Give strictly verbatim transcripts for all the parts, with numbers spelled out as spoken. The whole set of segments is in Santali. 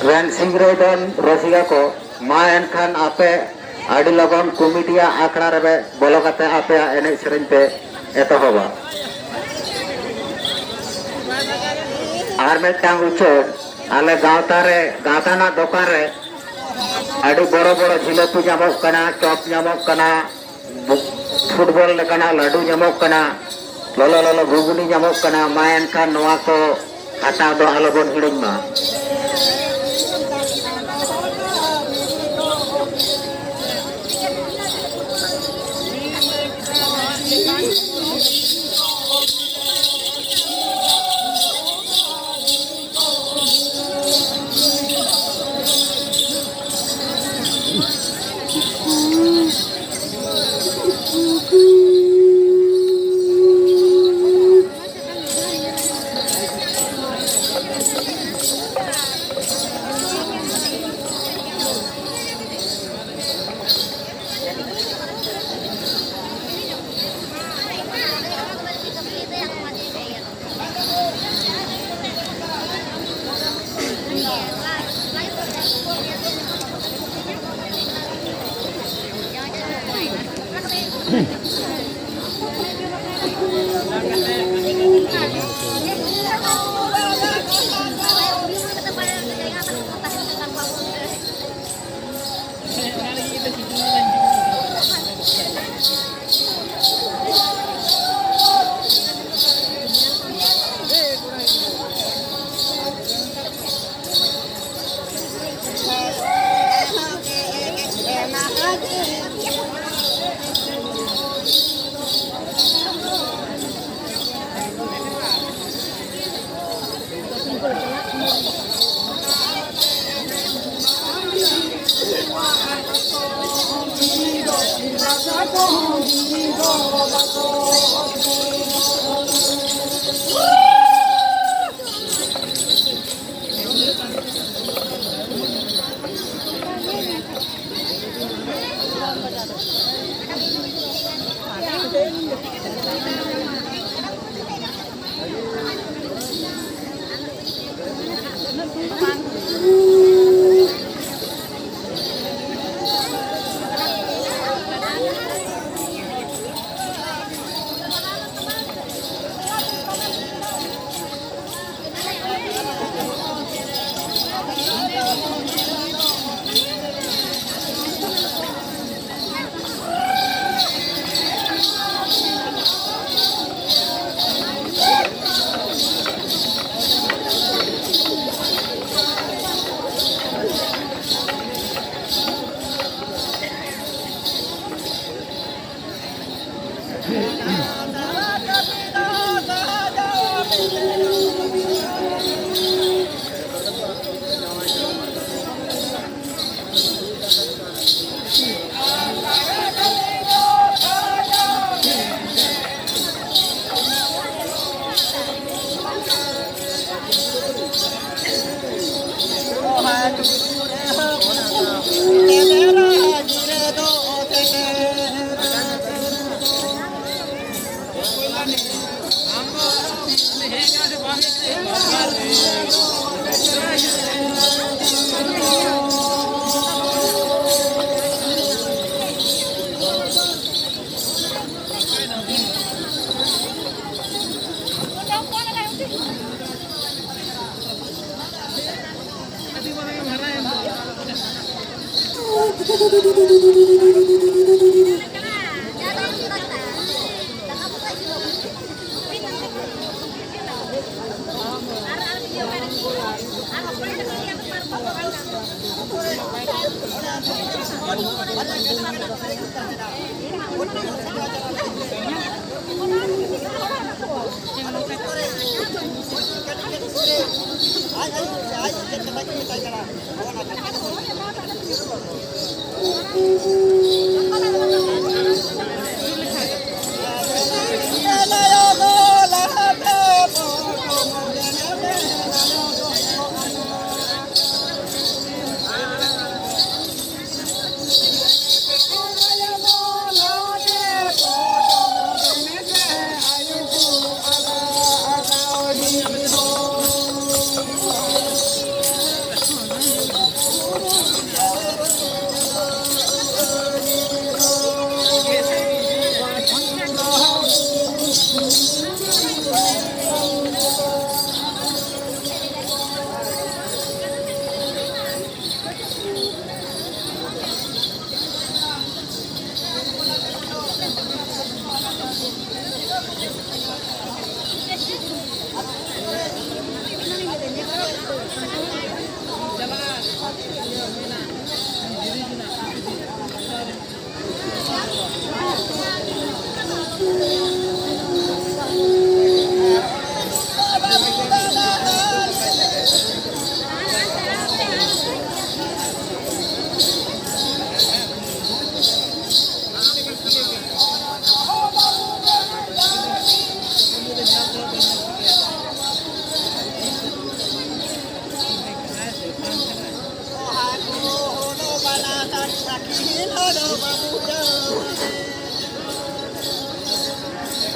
ᱮᱱ ᱥᱤᱝᱨᱟᱹᱭ ᱫᱚᱱ ᱨᱚᱥᱤᱠᱟ ᱠᱚ, ᱢᱟ ᱮᱱᱠᱷᱟᱱ ᱟᱯᱮ ᱟᱹᱰᱤ ᱞᱚᱜᱚᱱ ᱠᱚᱢᱤᱴᱤᱭᱟᱜ ᱟᱠᱷᱲᱟ ᱨᱮᱯᱮ ᱵᱚᱞᱚ ᱠᱟᱛᱮ ᱟᱯᱮᱭᱟᱜ ᱮᱱᱮᱡ ᱥᱮᱨᱮᱧ ᱯᱮ ᱮᱛᱚᱦᱚᱵᱟ᱾ ᱟᱨ ᱢᱤᱫᱴᱟᱝ ᱩᱪᱷᱟᱹᱱ, ᱟᱞᱮ ᱜᱟᱶᱛᱟ ᱨᱮ, ᱜᱟᱶᱛᱟ ᱨᱮᱱᱟᱜ ᱫᱚᱠᱟᱱ ᱨᱮ ᱟᱹᱰᱤ ᱵᱚᱲᱚ ᱵᱚᱲᱚ ᱡᱷᱤᱞᱟᱹᱯᱤ ᱧᱟᱢᱚᱜ ᱠᱟᱱᱟ, ᱪᱚᱯ ᱧᱟᱢᱚᱜ ᱠᱟᱱᱟ, ᱯᱷᱩᱴᱵᱚᱞ ᱞᱮᱠᱟᱱᱟᱜ ᱞᱟᱹᱰᱩ ᱧᱟᱢᱚᱜ ᱠᱟᱱᱟ, ᱞᱚᱞᱚ ᱞᱚᱞᱚ ᱜᱷᱩᱜᱽᱱᱤ ᱧᱟᱢᱚᱜ ᱠᱟᱱᱟ᱾ ᱢᱟ ᱮᱱᱠᱷᱟᱱ ᱱᱚᱣᱟ ᱠᱚ ᱦᱟᱛᱟᱣ ᱫᱚ ᱟᱞᱚᱵᱚᱱ ᱦᱤᱲᱤᱧ ᱢᱟ᱾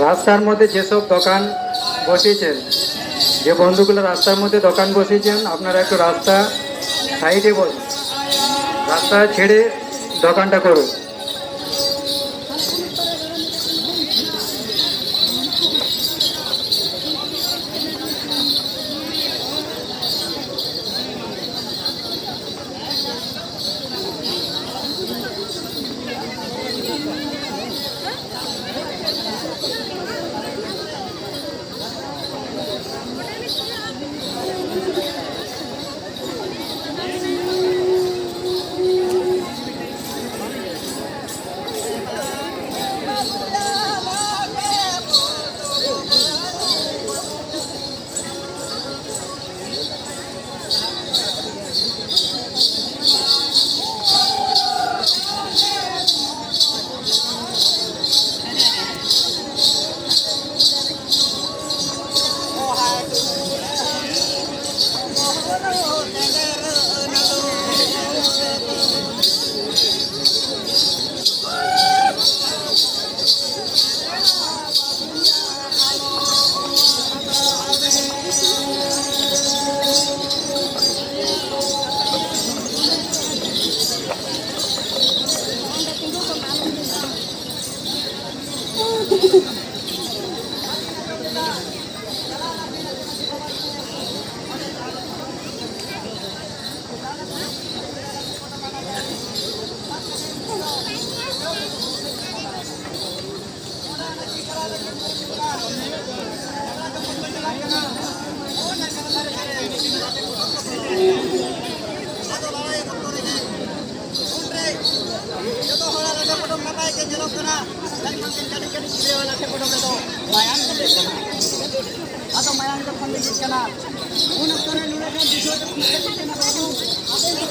রাস্তার মধ্যে যেসব দোকান বসিয়েছেন, যে বন্ধুগুলো রাস্তার মধ্যে দোকান বসিয়েছেন, আপনারা একটু রাস্তা সাইডে বসুন, রাস্তা ছেড়ে দোকানটা করুন। ᱡᱚᱛᱚ ᱦᱚᱲᱟᱜ ᱞᱟᱴᱷᱮ ᱯᱚᱴᱚᱢ ᱱᱟᱯᱟᱭ ᱜᱮ ᱧᱮᱞᱚᱜ ᱠᱟᱱᱟ, ᱢᱮᱱᱠᱷᱟᱱ ᱠᱟᱹᱴᱤᱡ ᱠᱟᱹᱴᱤᱡ ᱜᱤᱫᱽᱨᱟᱹᱣᱟᱜ ᱞᱟᱴᱷᱮ ᱯᱚᱴᱚᱢ ᱨᱮᱫᱚ ᱢᱟᱭᱟᱢ ᱠᱚ ᱞᱤᱸᱜᱤᱜ ᱠᱟᱱᱟ᱾ ᱟᱫᱚ ᱢᱟᱭᱟᱢ ᱡᱚᱠᱷᱚᱱ ᱞᱤᱸᱜᱤᱜ ᱠᱟᱱᱟ, ᱩᱱ ᱚᱠᱛᱚ ᱨᱮ ᱱᱚᱰᱮ ᱠᱷᱚᱱ ᱫᱤᱥᱟᱹ ᱛᱮ ᱠᱩᱞᱤ ᱠᱟᱱᱟ, ᱵᱟᱹᱵᱩ, ᱟᱵᱮᱱ ᱫᱚ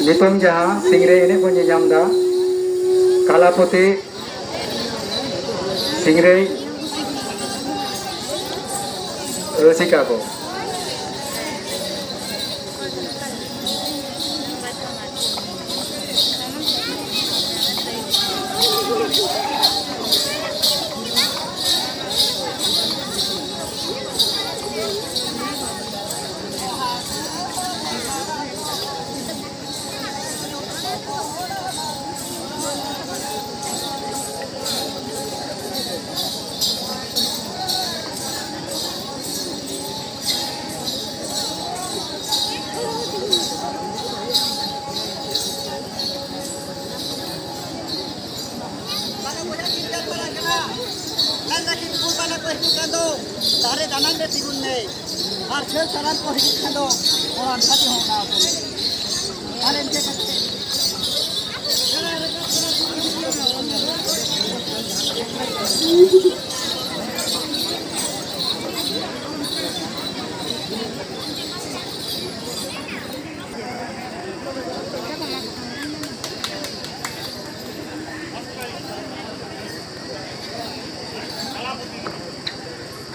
ᱱᱤᱛᱚᱝ ᱡᱟᱦᱟᱸ ᱥᱤᱝᱨᱟᱹᱭ ᱮᱱᱮᱡ ᱵᱚᱱ ᱧᱮᱧᱟᱢ ᱮᱫᱟ, ᱠᱟᱞᱟᱯᱚᱛᱤ ᱥᱤᱝᱨᱟᱹᱭ ᱨᱩᱥᱤᱠᱟ ᱠᱚ᱾ ᱵᱟᱝᱟ ᱵᱚᱭᱦᱟ ᱠᱤᱱ ᱪᱟᱞ ᱵᱟᱲᱟ ᱠᱟᱱᱟ᱾ ᱢᱮᱱ ᱫᱟᱠᱤᱱ ᱠᱩᱞ ᱵᱟᱱᱟ ᱠᱚ ᱦᱤᱡᱩᱜ ᱠᱷᱟᱱ ᱫᱚ ᱫᱟᱨᱮ ᱫᱟᱱᱟᱝ ᱨᱮ ᱛᱤᱸᱜᱩᱱ ᱢᱮ᱾ ᱟᱨ ᱡᱷᱟᱹᱞ ᱥᱟᱞᱟᱱ ᱠᱚ ᱦᱤᱡᱩᱜ ᱠᱷᱟᱱ ᱫᱚ ᱚᱱᱟ ᱫᱷᱟᱹᱨᱛᱤ ᱦᱚᱸ ᱚᱱᱟ ᱠᱚ ᱞᱟᱹᱭ᱾ ᱟᱨ ᱤᱱᱠᱟᱹ ᱠᱟᱛᱮ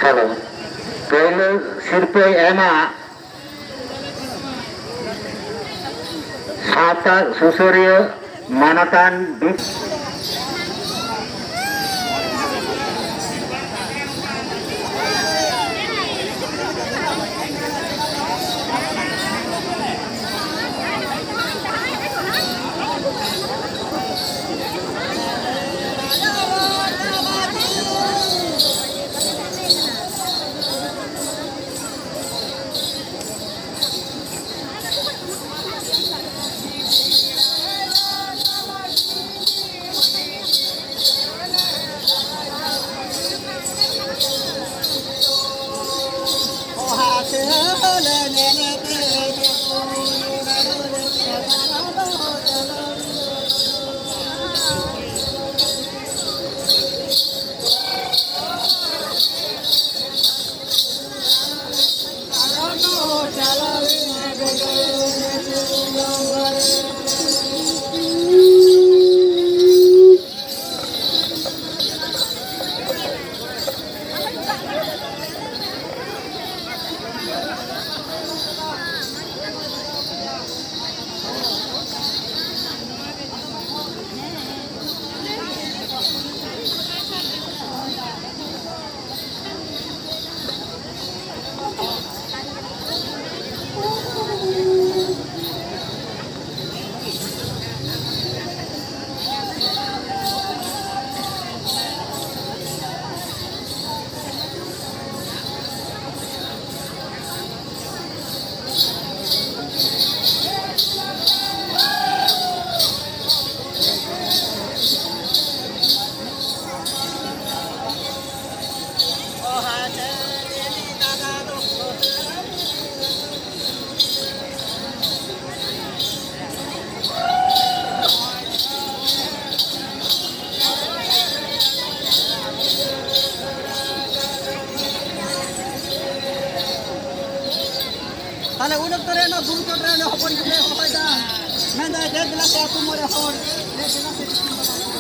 ᱦᱮᱞᱳ, ᱯᱳᱭᱞᱳ ᱥᱤᱨᱯᱟᱹᱭ ᱮᱢᱟ ᱥᱟᱶᱛᱟ ᱥᱩᱥᱟᱹᱨᱤᱭᱟᱹ ᱢᱟᱱᱚᱛᱟᱱ ᱵᱤ- ᱛᱟᱦᱞᱮ ᱩᱱ ᱚᱠᱛᱚ ᱨᱮ ᱚᱱᱟ ᱵᱩᱨᱩ ᱪᱚᱴ ᱨᱮ ᱩᱱᱤ ᱦᱚᱯᱚᱱ ᱜᱤᱫᱽᱨᱟᱹᱭ ᱦᱚᱦᱚᱭᱮᱫᱟ, ᱢᱮᱱᱫᱟᱭ, "ᱫᱮ ᱵᱮᱞᱟ ᱥᱮ ᱟᱹᱛᱩ ᱢᱚᱬᱮ ᱦᱚᱲ, ᱫᱮ ᱵᱮᱞᱟ ᱥᱮ ᱫᱤᱥᱚᱢ ᱵᱟᱵᱟ ᱠᱚ,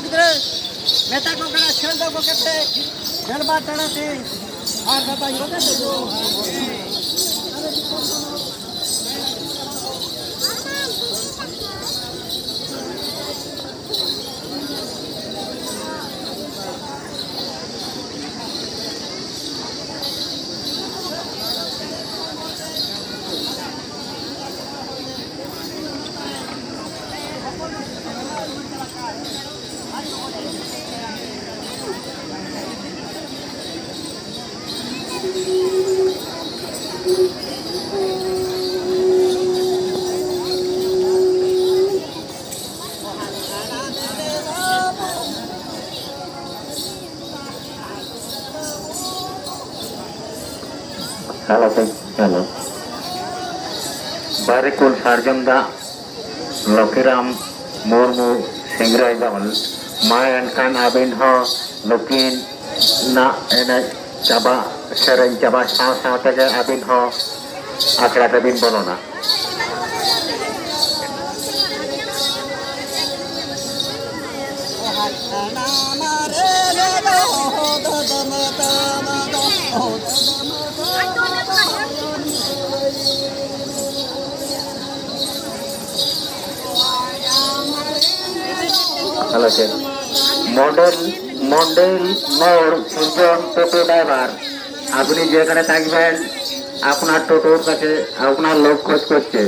ᱜᱤᱫᱽᱨᱟᱹ ᱢᱮᱛᱟ ᱠᱚ ᱠᱟᱱᱟ, ᱠᱷᱮᱞ ᱫᱚ ᱜᱚᱜᱚ ᱯᱮ, ᱜᱮᱞᱵᱟᱨ ᱴᱟᱲᱟᱝ ᱛᱮ ᱟᱨ ᱵᱟᱵᱟ ᱜᱚᱜᱚ ᱛᱮ᱾ Hello, hello. ᱵᱟᱨᱤᱠᱩᱞ ᱥᱟᱨᱡᱚᱢ ᱫᱟᱜ, ᱞᱚᱠᱤᱨᱟᱢ ᱢᱩᱨᱢᱩ, ᱥᱤᱝᱨᱟᱭ ᱫᱚᱞ᱾ ᱢᱟ ᱮᱱᱠᱷᱟᱱ ᱟᱹᱵᱤᱱ ᱦᱚᱸ ᱱᱩᱠᱤᱱᱟᱜ ᱮᱱᱮᱡ ᱪᱟᱵᱟ, ᱥᱮᱨᱮᱧ ᱪᱟᱵᱟ ᱥᱟᱶ ᱥᱟᱶ ᱛᱮᱜᱮ ᱟᱹᱵᱤᱱ ᱦᱚᱸ ᱟᱠᱷᱲᱟ ᱛᱮᱵᱤᱱ ᱵᱚᱞᱚᱱᱟ᱾ ᱟᱞᱚ ᱪᱮᱫ? মডেল, মডেল মোড়, সুজন টোটো ড্রাইভার। আপনি যেখানে থাকবেন, আপনার টোটোর কাছে আপনার লোক খোঁজ করছে।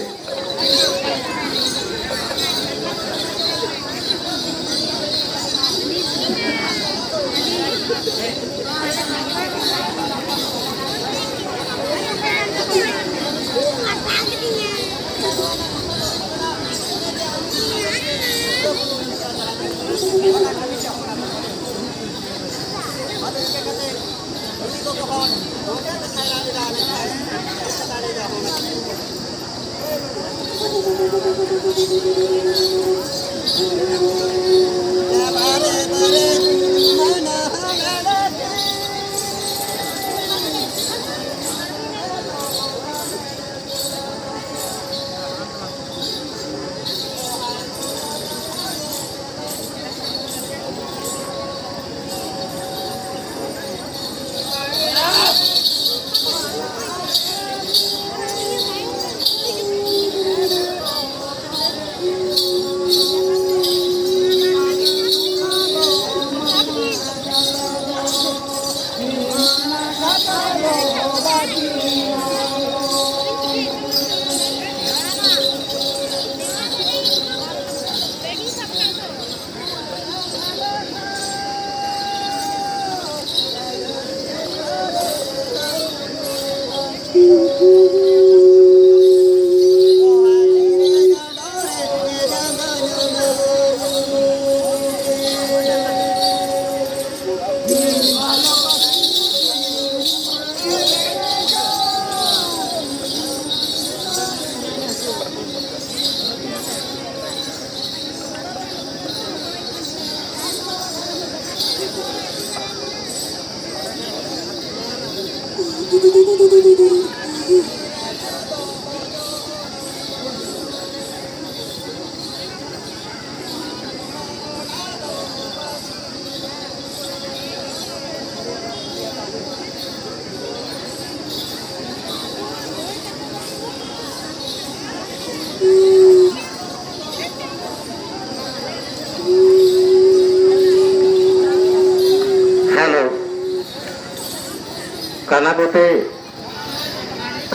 ᱥᱮᱱᱟᱯᱚᱛᱤ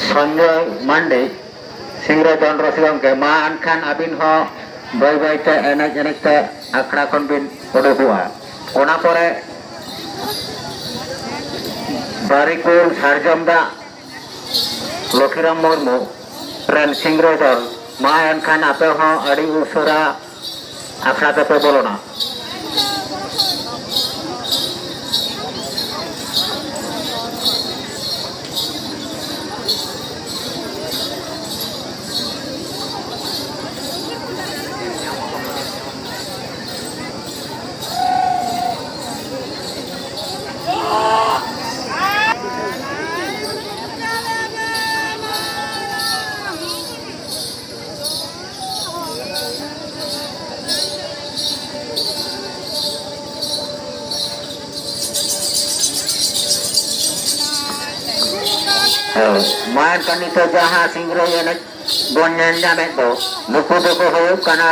ᱥᱚᱧᱡᱚᱭ ᱢᱟᱱᱰᱤ, ᱥᱤᱝᱨᱟᱹᱭ ᱫᱚᱱ ᱨᱚᱥᱤ ᱜᱚᱢᱠᱮ, ᱢᱟ ᱮᱱᱠᱷᱟᱱ ᱟᱹᱵᱤᱱ ᱦᱚᱸ ᱵᱟᱹᱭ ᱵᱟᱹᱭ ᱛᱮ ᱮᱱᱮᱡ ᱮᱱᱮᱡ ᱛᱮ ᱟᱠᱷᱲᱟ ᱠᱷᱚᱱ ᱵᱤᱱ ᱩᱰᱩᱠᱚᱜᱼᱟ᱾ ᱚᱱᱟ ᱯᱚᱨᱮ ᱵᱟᱨᱤᱠᱩᱞ ᱥᱟᱨᱡᱚᱢ ᱫᱟᱜ ᱞᱚᱠᱷᱤᱨᱟᱢ ᱢᱩᱨᱢᱩ ᱨᱮᱱ ᱥᱤᱝᱨᱟᱹᱭ ᱫᱚᱞ, ᱢᱟ ᱮᱱᱠᱷᱟᱱ ᱟᱯᱮ ᱦᱚᱸ ᱟᱹᱰᱤ ᱩᱥᱟᱹᱨᱟ ᱟᱠᱷᱲᱟ ᱛᱮᱯᱮ ᱵᱚᱞᱚᱱᱟ᱾ ᱦᱳᱭ, ᱢᱟ ᱮᱱᱠᱷᱟᱱ ᱱᱤᱛᱚᱜ ᱡᱟᱦᱟᱸ ᱥᱤᱝᱨᱟᱹᱭ ᱮᱱᱮᱡ ᱵᱚᱱ ᱧᱮᱞ ᱧᱟᱢᱮᱫ ᱫᱚ, ᱱᱩᱠᱩ ᱫᱚᱠᱚ ᱦᱩᱭᱩᱜ ᱠᱟᱱᱟ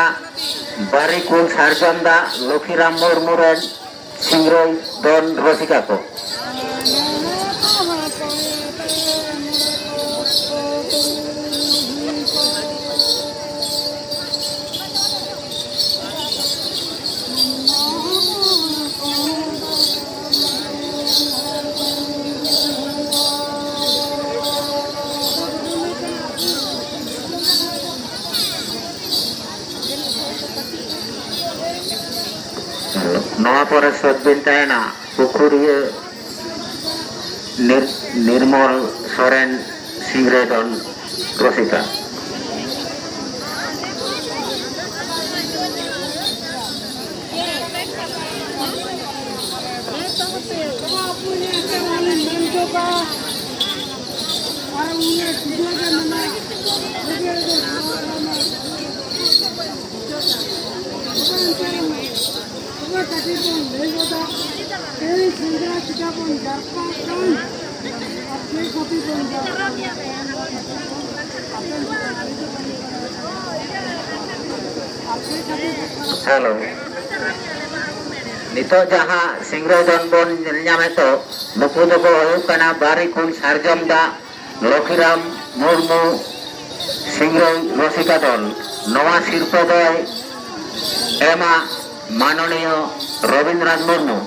ᱵᱟᱨᱤᱠᱩᱞ ᱥᱟᱨᱡᱚᱢ ᱫᱟᱜ ᱞᱚᱠᱷᱤᱨᱟᱢ ᱢᱩᱨᱢᱩ ᱨᱮᱱ ᱥᱤᱝᱨᱟᱹᱭ ᱫᱚᱱ ᱨᱩᱥᱤᱠᱟ ᱠᱚ᱾ ᱱᱚᱣᱟ ᱯᱚᱨᱮ ᱥᱟᱹᱛ ᱵᱤᱱ ᱛᱟᱦᱮᱱᱟ ᱯᱩᱠᱷᱩᱨᱤᱭᱟᱹ ᱱᱤᱨ-, ᱱᱤᱨᱢᱚᱞ ᱥᱚᱨᱮᱱ ᱥᱤᱝᱨᱟᱹᱭ ᱫᱚᱱ ᱨᱩᱥᱤᱠᱟ᱾ ᱦᱮᱞᱳ᱾ ᱱᱤᱛᱚᱜ ᱡᱟᱦᱟᱸ ᱥᱤᱝᱨᱟᱹᱭ ᱫᱚᱱ ᱵᱚᱱ ᱧᱮᱞ ᱧᱟᱢᱮᱫ ᱫᱚ, ᱱᱩᱠᱩ ᱫᱚᱠᱚ ᱦᱩᱭᱩᱜ ᱠᱟᱱᱟ ᱵᱟᱨᱤᱠᱩᱞ ᱥᱟᱨᱡᱚᱢ ᱫᱟᱜ, ᱞᱚᱠᱷᱤᱨᱟᱢ ᱢᱩᱨᱢᱩ ᱥᱤᱝᱨᱟᱹᱭ ᱨᱚᱥᱤᱠᱟ ᱫᱚᱞ᱾ ᱱᱚᱣᱟ ᱥᱤᱨᱯᱟᱹ ᱫᱚᱭ ᱮᱢᱟ ᱢᱟᱱᱚᱱᱤᱭᱚ ᱨᱚᱵᱤᱱᱫᱨᱚᱱᱟᱛᱷ ᱢᱩᱨᱢᱩ᱾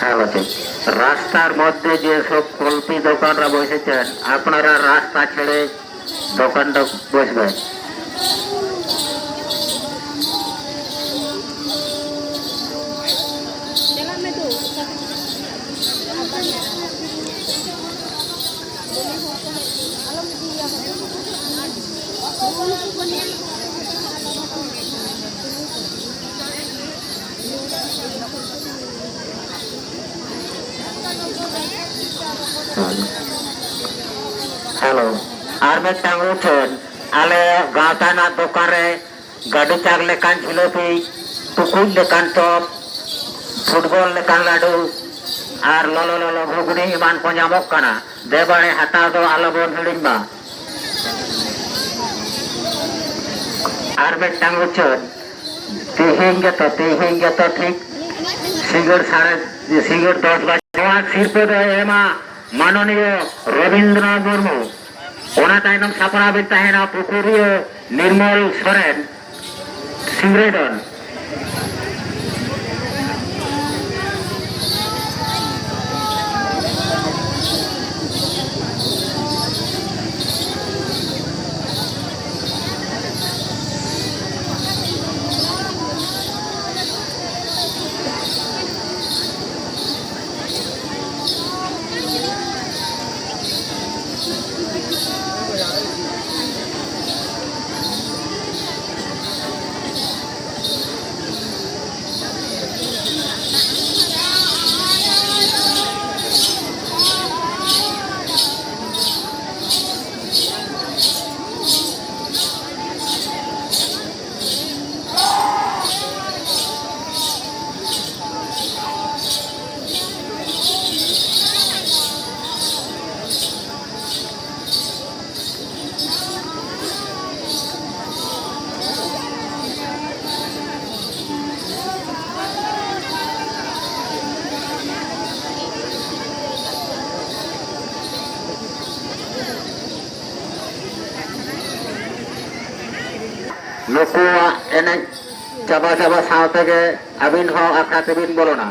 হ্যালো, ঠিক। রাস্তার মধ্যে যেসব কল্পি দোকানরা বসেছেন, আপনারা রাস্তা ছেড়ে দোকানটা বসবেন। ᱦᱮᱞᱳ, ᱟᱨ ᱢᱤᱫᱴᱟᱝ ᱩᱪᱷᱟᱹᱱ, ᱟᱞᱮ ᱜᱟᱶᱛᱟ ᱨᱮᱱᱟᱜ ᱫᱚᱠᱟᱱ ᱨᱮ ᱜᱟᱹᱰᱤ ᱪᱟᱠ ᱞᱮᱠᱟᱱ ᱡᱷᱤᱞᱟᱹᱯᱤ, ᱴᱩᱠᱩᱡ ᱞᱮᱠᱟᱱ ᱪᱚᱯ, ᱯᱷᱩᱴᱵᱚᱞ ᱞᱮᱠᱟᱱ ᱞᱟᱹᱰᱩ ᱟᱨ ᱞᱚᱞᱚ ᱞᱚᱞᱚ ᱜᱷᱩᱜᱽᱱᱤ ᱮᱢᱟᱱ ᱠᱚ ᱧᱟᱢᱚᱜ ᱠᱟᱱᱟ᱾ ᱫᱮᱵᱟᱲᱮ ᱦᱟᱛᱟᱣ ᱫᱚ ᱟᱞᱚᱵᱚᱱ ᱦᱤᱲᱤᱧ ᱢᱟ᱾ ᱟᱨ ᱢᱤᱫᱴᱟᱝ ᱩᱪᱷᱟᱹᱱ, ᱛᱮᱦᱮᱧ ᱜᱮᱛᱚ, ᱛᱮᱦᱮᱧ ᱜᱮᱛᱚ ᱴᱷᱤᱠ ᱥᱤᱸᱜᱟᱹᱲ ᱥᱟᱲᱮ, ᱥᱤᱸᱜᱟᱹᱲ ᱫᱚᱥ ᱵᱟᱡᱮ ᱱᱚᱣᱟ ᱥᱤᱨᱯᱟᱹ ᱫᱚᱭ ᱮᱢᱟ ᱢᱟᱱᱚᱱᱤᱭᱚ ᱨᱚᱵᱤᱱᱫᱨᱚᱱᱟᱛᱷ ᱢᱩᱨᱢᱩ᱾ ᱚᱱᱟ ᱛᱟᱭᱱᱚᱢ ᱥᱟᱯᱲᱟᱣ ᱵᱤᱱ ᱛᱟᱦᱮᱱᱟ ᱯᱩᱠᱩᱨᱤᱭᱟᱹ ᱱᱤᱨᱢᱚᱞ ᱥᱚᱨᱮᱱ, ᱥᱤᱝᱨᱟᱹᱭ ᱫᱚᱞ᱾ ᱱᱩᱠᱩᱣᱟᱜ ᱮᱱᱮᱡ ᱪᱟᱵᱟ ᱪᱟᱵᱟ ᱥᱟᱶ ᱛᱮᱜᱮ ᱟᱹᱵᱤᱱ ᱦᱚᱸ ᱟᱠᱷᱲᱟ ᱛᱮᱵᱤᱱ ᱵᱚᱞᱚᱱᱟ᱾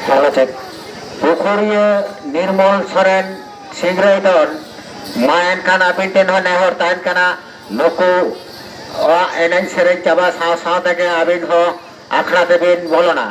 Hello check. ᱯᱩᱠᱷᱩᱨᱤᱭᱟᱹ ᱱᱤᱨᱢᱚᱞ ᱥᱚᱨᱮᱱ ᱥᱤᱝᱨᱟᱹᱭ ᱫᱚᱞ, ᱢᱟ ᱮᱱᱠᱷᱟᱱ ᱟᱹᱵᱤᱱ ᱴᱷᱮᱱ ᱦᱚᱸ ᱱᱮᱦᱚᱨ ᱛᱟᱦᱮᱱ ᱠᱟᱱᱟ, ᱱᱩᱠᱩᱣᱟᱜ ᱮᱱᱮᱡ ᱥᱮᱨᱮᱧ ᱪᱟᱵᱟ ᱥᱟᱶ ᱥᱟᱶ ᱛᱮᱜᱮ ᱟᱹᱵᱤᱱ ᱦᱚᱸ ᱟᱠᱷᱲᱟ ᱛᱮᱵᱤᱱ ᱵᱚᱞᱚᱱᱟ᱾